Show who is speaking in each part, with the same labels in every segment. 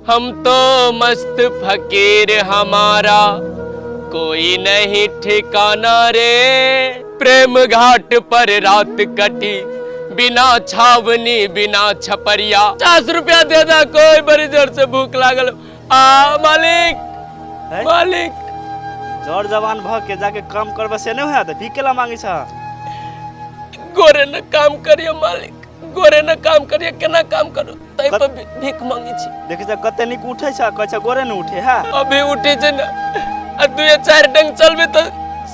Speaker 1: हम तो मस्त फकीर हमारा कोई नहीं ठिकाना रे। प्रेम घाट पर रात कटी बिना छावनी बिना छपरिया। 50 रुपया दे दा, कोई बड़ी जोर से भूख लागल। आ मालिक।
Speaker 2: है?
Speaker 1: मालिक।
Speaker 2: जर जवान भ के जाके काम करबे से नहीं होयत, भीख केला मांगे छ?
Speaker 1: गोरे न काम करियो मालिक, गोरे न काम करियो, केना काम करू? तै पर भीख मांगे छी।
Speaker 2: देखै छ कते नीक उठै छ, कहै छ गोरे न उठे है।
Speaker 1: अभी उठे छै न आ दुए चारि डंग चलबे तऽ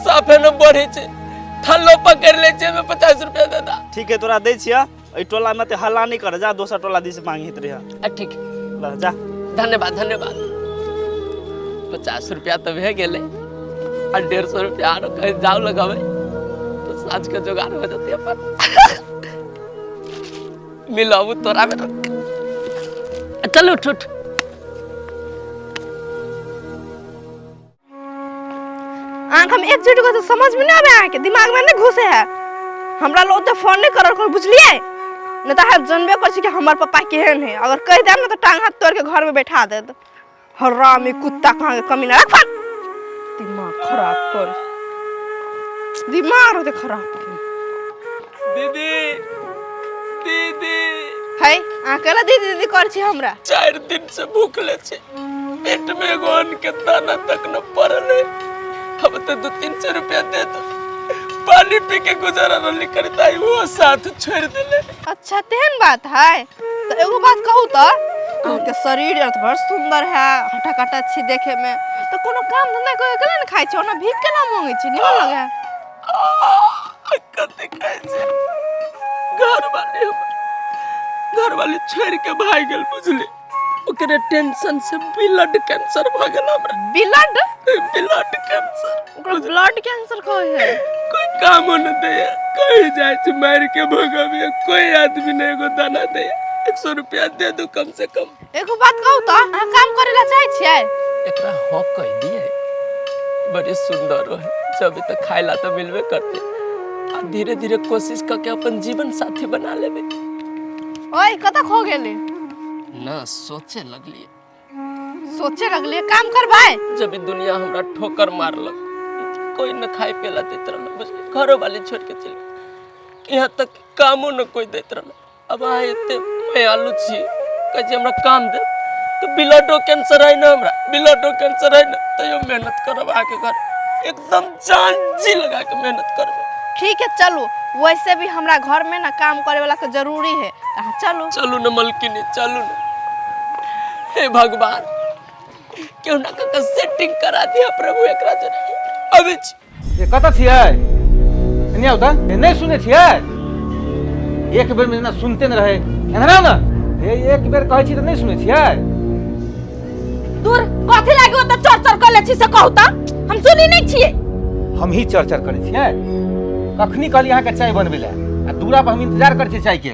Speaker 1: साफे न बढ़े छै, थल्लो पकड़ ले छै। ओहिमे 50 रुपया दे दा।
Speaker 2: ठीक है, तोरा दै छियै। एहि टोला में ते हल्ला नहीं कर, जा दोसर टोला दिस मांगित रह।
Speaker 1: आ ठीक।
Speaker 2: ल जा।
Speaker 1: धन्यवाद धन्यवाद। 50 रुपया तऽ भए गेलै आ 150 रुपया आरो कहीं जाउ लगाबै तऽ साँझ के जोगाड़ हो जेतै अपन। मिलाबू तोरा में। चल उठ उठ।
Speaker 3: अहाँके हम एक झूठ तो समझ में नहीं आवे, अहाँके दिमाग में नहीं घुसे है। हमरा लोग तो फोन नहीं करल करू, बुझलिए? नहीं तो अहाँ जानबे कर छी कि हमर पप्पा केहन है। अगर कह देब ना तो टांग हाथ तोड़ के घर में बैठा देत। हरामी कुत्ता कहाँ के कमीना, रख फोन। दिमाग खराब कर, दिमाग रहते खराब कर।
Speaker 1: दीदी दीदी।
Speaker 3: है अहाँ केला दीदी दीदी कर छी हमरा?
Speaker 1: 4 दिन से भूखले छी, पेट में एगो अन्न के दाना तक न पड़ल है। अब तो 200-300 रुपया दे दो, पानी पी के गुजारा रहली करता, वो साथ छोड़ देले।
Speaker 3: अच्छा तेहन बात है तो एगो बात कहू तो अहाँके शरीर आर तऽ बड़ सुंदर है, हटा काटा छी देखे में, तो कोनो काम धंधा करे केला ने खाइ छी? ओना भीख केना मांगै छी? निमन लगे है।
Speaker 1: कते खाइ छै? घर वाली, हमर घर वाली छोड़ के भाग गेल बुझली, ओकरे टेंशन से ब्लड कैंसर भ गेल हमरा।
Speaker 3: ब्लड?
Speaker 1: Blood cancer.
Speaker 3: ओकरा ब्लड कैंसर कहै है?
Speaker 1: कोई कामो न दे, कहीं जाए छै मार के भगाबिए, कोई आदमी नहीं एगो दाना दे। 100 रुपया दे दो कम से कम।
Speaker 3: एगो बात कहू तो अहाँ काम करे ला चाहै छियै?
Speaker 1: एकरा हाँ कह दिए, बड़े सुंदर है, जब तक खाए ला तो मिलबे करते आ धीरे धीरे कोशिश करके अपन जीवन साथी बना लेबे।
Speaker 3: ओए कतऽ खो गेली?
Speaker 1: ना सोचे लगलिए।
Speaker 3: सोचे लगलिए? काम करबै?
Speaker 1: जब ई दुनिया हमरा ठोकर मारलक, कोई न खाए पियला देत रहल बुझली, घरो वाले छोड़ के चल गेल, यहाँ तक कि कामो न कोई देत रहल। अब अहाँ एते मायालु छी, कहै छी हमरा काम दे तो ब्लडो कैंसर है ना, हमरा ब्लडो कैंसर है ना, तैयो मेहनत करब अहाँके घर, एकदम जान जी लगा के मेहनत करबै।
Speaker 3: ठीक है चलू, वैसे भी हमरा घर में ना काम करे वाला के जरूरी है, तो अहाँ चलू।
Speaker 1: चलू न मलकिनी, चलू न। हे भगवान, क्यों ना कका सेटिंग करा दिया प्रभु एकरा जरे। अबै छी।
Speaker 4: ये कतऽ छियै? एने आउ तऽ। ए, नहि सुनै छियै? एक बेर में जेना सुनते नहि रहै। एना आउ ने। हे, एक बेर कहै छी तऽ नहि सुनै छियै?
Speaker 5: दूर कथी लागी ओतऽ चर चर कर ले छी से कहू तऽ, हम सुनी नहीं छियै।
Speaker 4: हम ही चर चर करै छियै? कखनी कहली अहाँके चाय बनबै लए आ दूरा पर हम इंतजार करै छियै चाय के,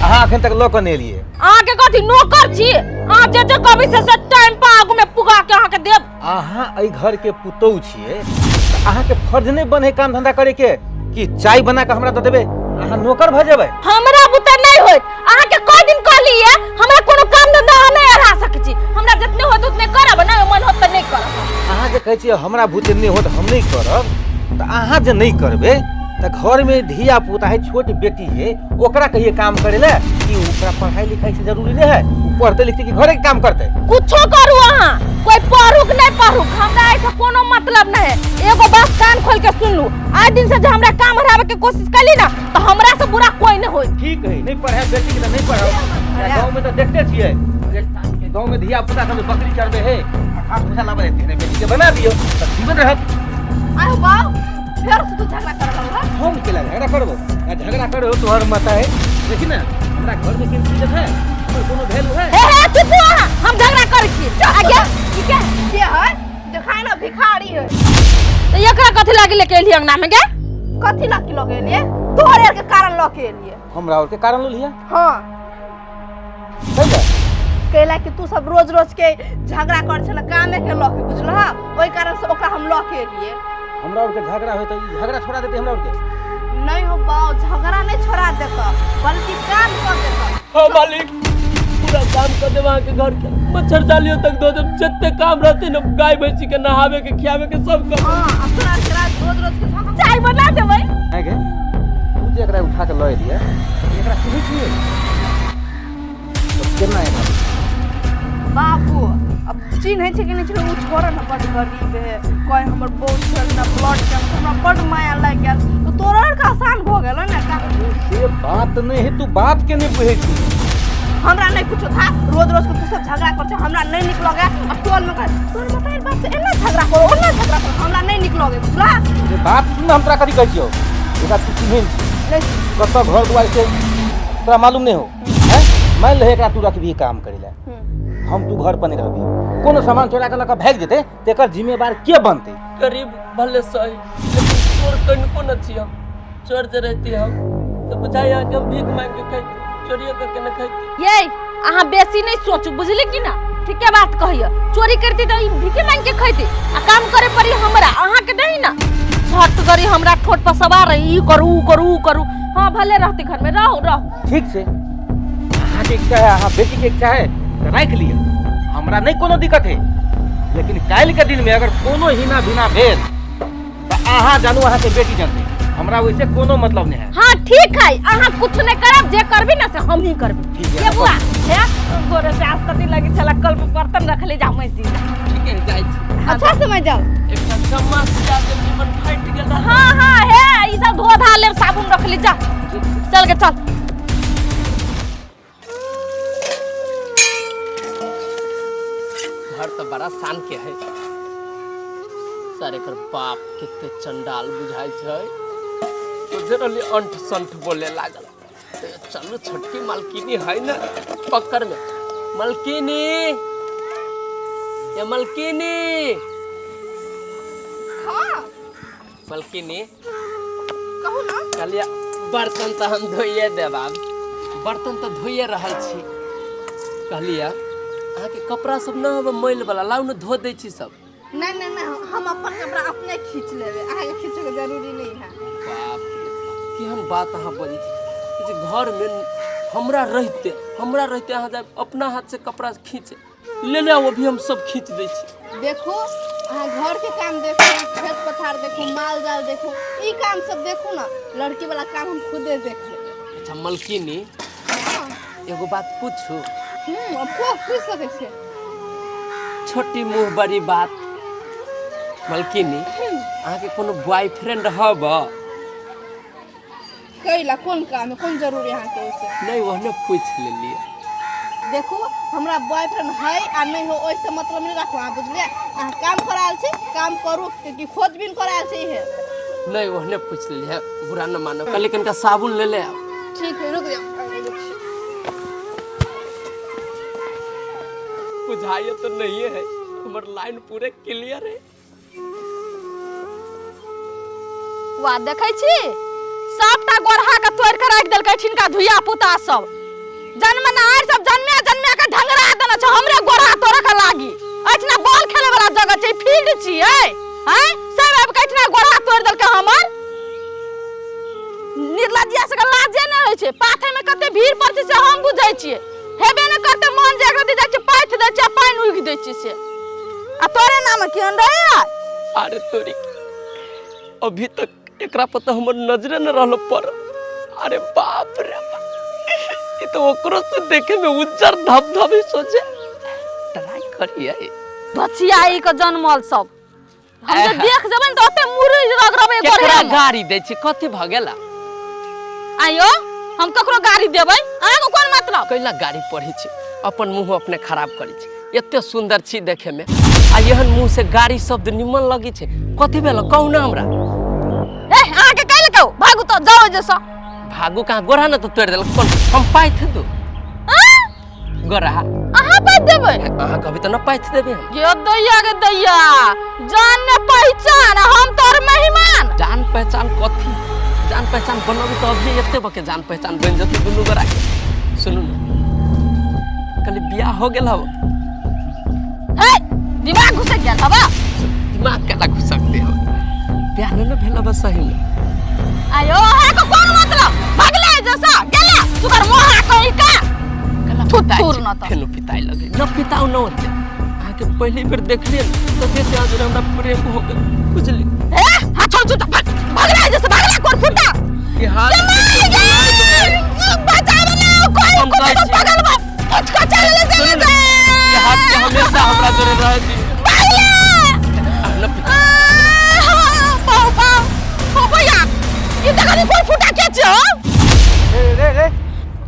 Speaker 4: अहाँ अखन तक लऽ कऽ नहि एलियै।
Speaker 5: अहाँके कथी नौकर छी? अहाँ जे जे कहबै से से टाइम पर आगू में पुगा के अहाँके देब।
Speaker 4: अहाँ एहि घर के पुतोहु छियै तऽ अहाँके फर्ज नहि बने काम धंधा करे के कि चाय बना कऽ हमरा दऽ देबै? अहाँ नौकर भऽ जेबै?
Speaker 5: हमरा बुते नहीं होत। अहाँके कई दिन कहलियै हमरा कोनो काम धंधा अहाँ नहीं अढ़ा सकै छी, हमरा जितने होत उतने करब, नहीं मन होत तऽ नहीं करब।
Speaker 4: अहाँ जे कहै छियै हमरा बुते नहि होत हम नहि करब, तऽ अहाँ जे नहि करबै तऽ घर में धिया पुता है, छोट बेटी है, ओकरा कहिए काम करे ले कि ओकरा पढ़ाई लिखाई से जरूरी नहीं है? उ पढ़ते लिखते कि घरे के काम करते?
Speaker 5: कुछो करू अहाँ, कोई पढ़ू कि नहीं पढ़ू, हमरा एहिसँ कोनो मतलब नहीं है। एगो बात कान खोल के सुन लू, आइ दिन से जे हमरा काम हरावे के कोशिश कली ना तो हमरा से बुरा कोई नहीं होई।
Speaker 4: ठीक है, नहीं पढ़े बेटी के नहीं पढ़ाओ। गाँव में तो देखते छियै गाँव में धिया पुता सब बकरी चरबे है आ घास भूसा लाबे रहते, बेटी के बना दियौ तऽ जीवन रहत।
Speaker 3: आयो बाप, फेर से तू झगड़ा कर लगला।
Speaker 4: हम केला झगड़ा करबो? आ झगड़ा करो तोहर माता है। देखी ना हमरा घर में किन चीज है, हमर कोनो वैल्यू है?
Speaker 5: हे हे चुप हो अहाँ, हम झगड़ा करै छी। आगे ई के
Speaker 3: के है? देखाय ना भिखारी है।
Speaker 5: तो एकरा कथी लागी लेके एलियै अंगना में गे?
Speaker 3: कथी लागी लके एलियै? तोहरे आर के कारण लके एलियै।
Speaker 4: हमरा और के कारण लिया?
Speaker 3: हाँ।
Speaker 4: कैला?
Speaker 3: कैला कि तू सब रोज रोज के झगड़ा कर छला कामे के लके, बुझलह? ओहि कारण से ओकरा हम लके एलियै।
Speaker 4: हमरा और के झगड़ा होय त ई झगड़ा छोड़ा देते हमरा और के?
Speaker 3: नहीं हो बाऊ, झगड़ा नहीं छोड़ा देता बल्कि काम कर देता।
Speaker 1: हाँ मालिक, पूरा काम कर देब अहाँके घर के, मच्छर जालियो तक धो देब, जते काम रहते न गाय भैंसी के नहावे के खियावे के सब कर।
Speaker 3: हां, अब तोरा के रात रोज रोज के झगड़ा।
Speaker 5: चाय बना देबै।
Speaker 4: आँय गे, तू जे एकरा उठा के लऽ एलियै, एकरा चिन्है छियै तऽ केना एना?
Speaker 3: बाबू, अब चिन्है छै कि नहि छै, ओ छोड़ ने, बड गरीब है, कहे हमर बहुत छोड़ ने ब्लड कैंसर, हमरा बड माया लागि गेल तऽ तोरा आरके आसान भऽ गेल ने का?
Speaker 4: से बात नहि है, तू बात के नहि बुझै छी।
Speaker 3: हमरा नहि कुछो था, रोज रोज के तू सब झगड़ा कर छै, हमरा नहि नीक लगे। आ टोल में कहे तोर मतारी बाप से एना झगड़ा करो ओना झगड़ा करो, हमरा नहि नीक लगे, बुझला?
Speaker 4: से बात सुन ने, हम तोरा कथी कहै छियौ, एकरा तू चिन्है नहि छी।
Speaker 3: नहि।
Speaker 4: कतऽ घर दुआर छै तोरा मालूम नहि हो? हैं, मानि ले एकरा तू रखबही काम करै लए, हम तू घर पर नहि रहबही, कोनो सामान चोरा के लऽ कऽ भागि जेतै तऽ एकर जिम्मेवार के बनतै?
Speaker 1: गरीब भले सही, लेकिन चोर कनिको न छी हम। चोर जे रहती हम तऽ बुझाइ अहाँके हम भीख मांगि के खैती, चोरियो करके न खैती।
Speaker 5: ये अहाँ बेसी नहीं सोचू, बुझली कि ना? ठीके बात कहियो, चोरी करती तो ई भीखे मांग के खैती आ काम करे पड़ी हमरा, अहाँ के नहीं ना। झट करी हमरा ठोट पर सवार रही, ई करू ऊ करू ऊ करू। हाँ, भले रहती घर में, रहो रहो।
Speaker 4: ठीक छै, अहाँके इच्छा है, अहाँ बेटीके इच्छा है तऽ राखि लिअ, हमरा नहि कोनो दिक्कत है, लेकिन काल्हिके दिनमे अगर कोनो हिना भिना भेल तऽ अहाँ जानू, अहाँके बेटी जानतै, हमरा ओहिसे कोनो मतलब नहि है।
Speaker 5: हाँ ठीक है, अहाँ कुछ नहीं करब, जे करबी ना से हम ही करबी।
Speaker 4: ठीक है।
Speaker 5: ये बुआ हे गोरे से आज कथी लगी छला, कल में बर्तन रखले जा मस्जिद।
Speaker 1: ठीक है, जाइ छी।
Speaker 3: अच्छा समय जाओ।
Speaker 1: एकटा जम्मा सिया देब, निमन फाटि गेल रहत।
Speaker 5: हाँ हाँ, हे ई सब धो धा लेब, साबुन रखले जा, चल के चल।
Speaker 1: घर तो बड़ा शान के है सर, एकर बाप कते चंडाल बुझाइ छै, सोझे रहली अंठ संठ बोले लागल। तो चलू, छोटकी मालकिनी है ना पकड़ में। मालकिनी, ये मालकिनी।
Speaker 3: हाँ।
Speaker 1: मालकिनी।
Speaker 3: कहू ना।
Speaker 1: कहलियै बर्तन तऽ हम धोइए देब, आब बर्तन तऽ धोइए रहल छी, कहलियै अहाँके कपड़ा सब न होबे मैल वाला, लाउ ने धो दै छी सब।
Speaker 3: नहीं नहीं नहीं, हम अपन कपड़ा अपने खींच लेबै, अहाँके खींचैके जरूरी नहीं है।
Speaker 1: बाप रे बाप, केहन बात अहाँ बजै छी जे घरमे हमरा रहिते अहाँ जायब अपना हाथ से कपड़ा खींचे ले ले आउ, अभी हम सब खींच दै छी।
Speaker 3: देखू, अहाँ घर के काम देखू, खेत पथार देखू, माल जाल देखू, ई काम सब देखू ना, लड़की वाला काम हम खुदे देख लेबै।
Speaker 1: अच्छा मलकिनी, एगो बात पूछू?
Speaker 3: अब को पूछ सकै छियै।
Speaker 1: छोटी मुँह बड़ी बात। मलकिनी, अहाँके कोनो बॉयफ्रेंड हब?
Speaker 3: कैला, कोन काम है, कोन जरूरी अहाँके ओहिसे?
Speaker 1: नहीं, ओहने पूछ लेलियै।
Speaker 3: देखू, हमरा बॉयफ्रेंड है आ नहीं हो, ओहिसे मतलब नहीं राखू अहाँ, बुझलियै? अहाँ काम करायल छी, काम करू, कि खोजबीन करायल छी इहे?
Speaker 1: नहीं, ओहने पूछ लेलियै, बुरा न मानब। कहलियै कनिका साबुन ले ले आउ।
Speaker 3: ठीक है, रुक जाओ।
Speaker 1: बुझाइए तो नहीं है, हमर लाइन पूरे क्लियर है।
Speaker 5: वाह, देखै छी सबटा गोरहा के तोड़ के राखि देलकै ठिनका धुइया पुता सब, जन्मनार सब जन्मे जन्मे के ढंगरा देने छै, हमरे गोरहा तोड़ के लागी। एहिठिना बॉल खेले वाला जगह छै, फील्ड छियै, हैं सब आबि के एहिठिना गोरहा तोड़ देलकै हमर। निर्लज्जिया सबके लाजे नहि होइ छै, पाथे में कते भीड़ पड़ै छै से हम बुझै छियै, हेबे नहि करतै मन जे एकरा जाइ छै, पाथि दै छै आ पानि उगि दै छै से। आ तोरे नाम केहन रहै?
Speaker 1: अरे तोरी, अभी तक एकरा पर तो हमर नजरे न रहलो पर, अरे बाप रे बाप, ई तो ओकरो से देखे में उज्जर धब धब ही। सोचे ट्राई करिए।
Speaker 5: बचिया के जनमल सब, हम जे देख जेबै ने तऽ ओते मुड़ी रगड़बै।
Speaker 1: केकरा
Speaker 5: गोरहा में।
Speaker 1: गाड़ी दै छी, कथी भ गेला?
Speaker 5: आइयो हम ककरो गाड़ी देबै, अहाँके कोन मतलब?
Speaker 1: कैला गाड़ी पढ़ै छी, अपन मुँह अपने खराब करै छी। एते सुंदर छी देखे में आ एहन मुँह से गाड़ी शब्द निमन लगै छै? कथी भेल, कहू ना हमरा।
Speaker 5: ए, अहाँके कैले कहू, भागू तऽ जाउ एहिजे।
Speaker 1: भागू कहाँ, गोरहा ने तो तोड़ि देलक, कोन हम पाथि दू गोरहा?
Speaker 5: अहाँ पाथि देबै?
Speaker 1: अहाँ कभी तऽ न पाथि देबै हम।
Speaker 5: ये दैया गे दैया, जान ने पहचान, हम तोर मेहमान।
Speaker 1: जान पहचान कथी? जान पहचान बनबी तऽ अभी एते बके जान पहचान बनि जेतै दुनू गोरा के। सुनू ने, कहली बियाह हो गेल हव?
Speaker 5: हे, दिमाग घुसक गेल हवा?
Speaker 1: दिमाग केना घुसकते हव, बियाह नहि ने भेल हव सही में?
Speaker 5: आयो, अहाँके कोन मतलब? भगले जैसा गेले सुगर मोहा कहीं का।
Speaker 1: कला
Speaker 5: थुथुर न त
Speaker 1: फेनो पिताई लगे न पिताऊ न होते। अहाँके पहली बेर देखलियै ने तबे से आज हमरा प्रेम हो गेल, बुझली?
Speaker 5: ए हाथ छोड़ झूठा, भगला जैसे भगला कोर फुटा
Speaker 1: कि हाथ
Speaker 5: बचाओ ना कोई
Speaker 1: हम
Speaker 5: कुत्ता
Speaker 1: कहै छी।
Speaker 5: पागल बा कुछ को चल ले
Speaker 1: सुनू
Speaker 5: चले
Speaker 1: ने, ई हाथ के हमेशा हमरा जोरे रहे दी।
Speaker 5: भगला
Speaker 1: न पिता
Speaker 5: पाओ पाओ हो भैया ई देखनी कोर फुटा के छ
Speaker 4: रे रे रे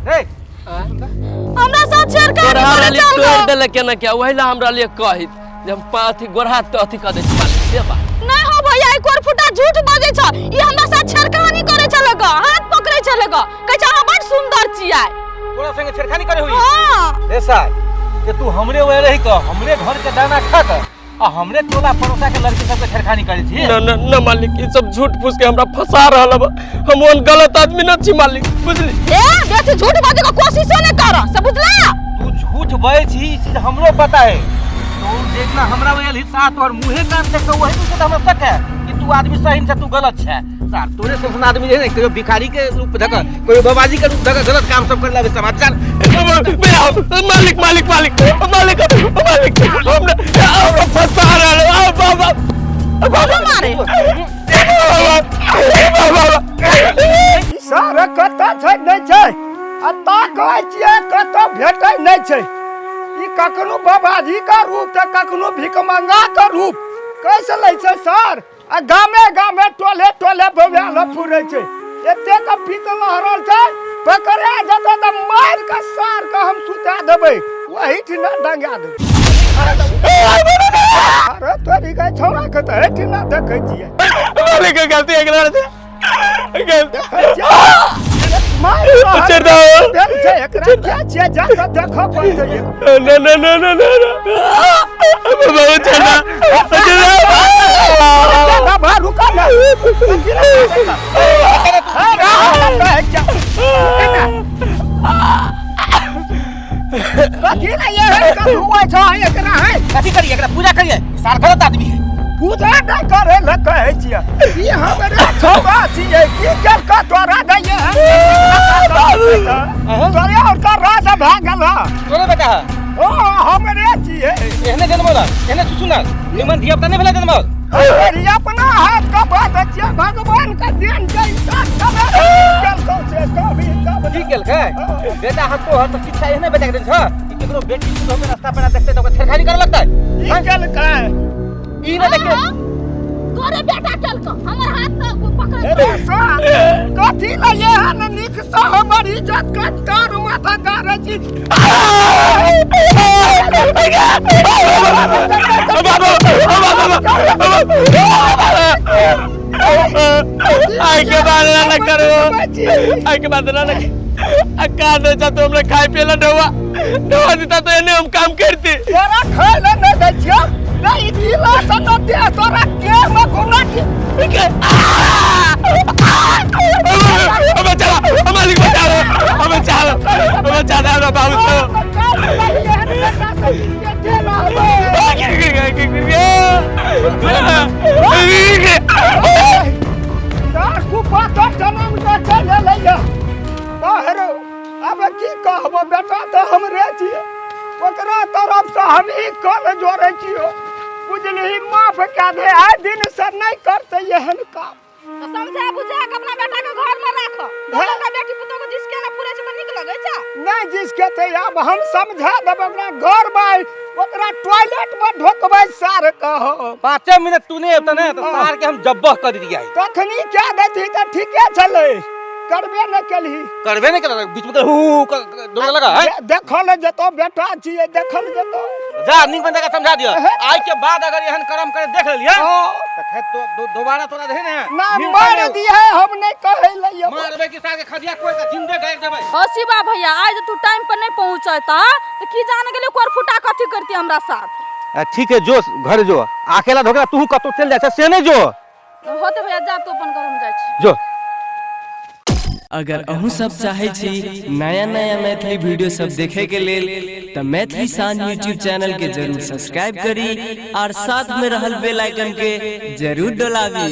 Speaker 4: रे
Speaker 5: हमरा साथ छेड़खानी
Speaker 1: गोरहा
Speaker 5: करे
Speaker 1: वाली
Speaker 5: चल
Speaker 1: तोड़ देलक केना क्या, वही ला हमरा लिए कहित जे हम अथी गोरहा तो अथी कह दै छी मालिक, से बात
Speaker 5: नहीं हो भैया ई कोर फुटा झूठ बजै छ। ई हमरा साथ छेड़खानी करे छल ग, हाथ पकड़ै छल ग, कहै छ अहाँ बड़ सुंदर छियै।
Speaker 4: तोरा संगे छेड़खानी करे हुई?
Speaker 5: हां
Speaker 4: रे साहब जे तू हमरे वह रही क हमरे घर के दाना खा क आ हमरे टोला पड़ोसा के लड़की सबके छेड़खानी करे छी?
Speaker 1: न न न मालिक, ई सब झूठ फूस के हमरा फंसा रहल बा, हम ओहन गलत आदमी न छी मालिक, बुझली?
Speaker 5: ए बेटी झूठ बजै के कोशिशो नै कर, से बुझला?
Speaker 4: तू झूठ बजै छी ई चीज हमरो पता है। तो देखना हमरा वह हिस्सा तोहर मुँहे कान देख के वही से हमरा शक है कि तू आदमी सही से तू गलत छै। सार तोरे सब आदमी जे है ने कहियो भिखारी के रूप धक कहियो बाबाजी के रूप धक गलत काम सब करे लागे समाचार।
Speaker 1: मालिक मालिक मालिक मालिक मालिक हमरा हमरा फंसा रहल आ बाबा बाबा
Speaker 5: मारे
Speaker 1: बाबा
Speaker 6: सर कतऽ छै नहि छै आ ताकै छियै कतऽ भेटै नहि छै। ई कखनो बाबाजी के रूप तऽ कखनो भिखमंगा के रूप कैसे लै छै सर? आ गामे गामे टोले टोले बौआल फुरै छै। एतेक पीत लहरल छै, पकड़ा जेतै तऽ मारि कऽ सार के हम सुता देबै, ओही ठिना डंगा देबै। अरे तोरी के छौड़ा के तऽ एहिठिना देखै छियै।
Speaker 1: मालिक के गलती एकरा से गलती
Speaker 6: देखै छियै मारि रहल
Speaker 1: छोड़ि दहो।
Speaker 6: भेल छै एकरा के छियै, जा कऽ देखऽ पड़तै।
Speaker 1: न न न न न न बाबा छोड़ दो, छोड़ दो।
Speaker 6: बाबा रुका ना। कथी रे ये हुआ छौ एकरा है?
Speaker 4: कथी करिए एकरा पूजा करिए? सार गलत आदमी है।
Speaker 6: पूजा नहि करे लए कहै छियै। ई हमरे छौड़ा छियै, की केलकै तोरा दैये? तोरे और का राज भए गेल हँ।
Speaker 4: तोरे बेटा है?
Speaker 6: ओ हमरे छियै।
Speaker 4: एहने जनमल एहने सुसुनल निमन धिया पुता नहि भेलै जनमल।
Speaker 6: अरे अपना हाथ के बात छियै, भगवान के देन छै। केलकौ से कभी कब
Speaker 4: की केलकै बेटा? हम तोहर तऽ शिक्षा एहने बेटा के देन छ कि केकरो बेटी पुतोह के रास्ता पर देखते तऽ ओकरा छेड़खानी करे लगतै।
Speaker 6: की केलकै?
Speaker 4: ई न देखे
Speaker 5: तोरे बेटा केलकौ, हमर हाथ तऽ पकड़ै।
Speaker 6: अरे सर कथी लै एहन नीक सँ हमर इज्जत के तार माथा गारै छी?
Speaker 1: आई के बाद ना करो, आई के बाद ना आ का दे जा तो हमरा खाए पिए ला ढोआ ढोआ देता तो एने हम काम करते।
Speaker 6: तोरा खाय लए नहि दै छियौ, नहि ई पीला सँ न देह तोरा देह मे घुमना छी।
Speaker 1: हमें चला मालिक बचा लो, हमें चला, हमें चला हमरा बाबू तो
Speaker 6: अब की कहबो बेटा तऽ हमरे छियै, ओकरा तरफ से हम ई कल जोड़ै छियौ, बुझलिही? माफ कए दे, आइ दिन से नहि करतै एहन काम।
Speaker 5: तऽ समझा बुझा के अपना बेटा के घर में राख। दोसर के बेटी पुतोह के जिसके ना पूरे छै तऽ नीक लगै छै?
Speaker 6: नहि जिसके तऽ आब हम समझा देबै ओकरा, घर में ओकरा टॉयलेट में ढोकबै सार कहो।
Speaker 4: 5 मिनट तू नहि अबतै ने तऽ सार के हम जब्बह कर दिया।
Speaker 6: तखनी कए देती तऽ ठीके छलै, करबे नहि केलही।
Speaker 4: करबे नहि केलक, बीच में हू हू दौड़े लगा है।
Speaker 6: देखल जेतौ बेटा छियै, देखल जेतौ।
Speaker 4: जा नीक बंदा के समझा दियो, आइ के बाद अगर एहन कर्म करे देख लेलियै तऽ खेत दोबारा तोरा रहे ने
Speaker 6: ना मार दिए, हम नहि कहै लइयै।
Speaker 4: मारबै कि सार के खदिया कोइ के जिंदे गाड़ि देबै।
Speaker 5: हो शिवा भैया, आज तू टाइम पर नहीं पहुंचता तो की जान गेलै कोर फुटा कथी करती हमरा साथ।
Speaker 4: ठीक है जो घर जो, अकेला धोकरा तू कतौ चल जाइ छै से नहि जो।
Speaker 5: होते भैया जा तू अपन घर, हम जाइ छी।
Speaker 4: जो।
Speaker 7: अगर अहूँ सब चाहे छी नया नया मैथिली वीडियो सब देखे के लेल तऽ मैथिली शान यूट्यूब चैनल के जरूर सब्सक्राइब करी और साथ में रहल बेल आइकन के जरूर डोलाबी।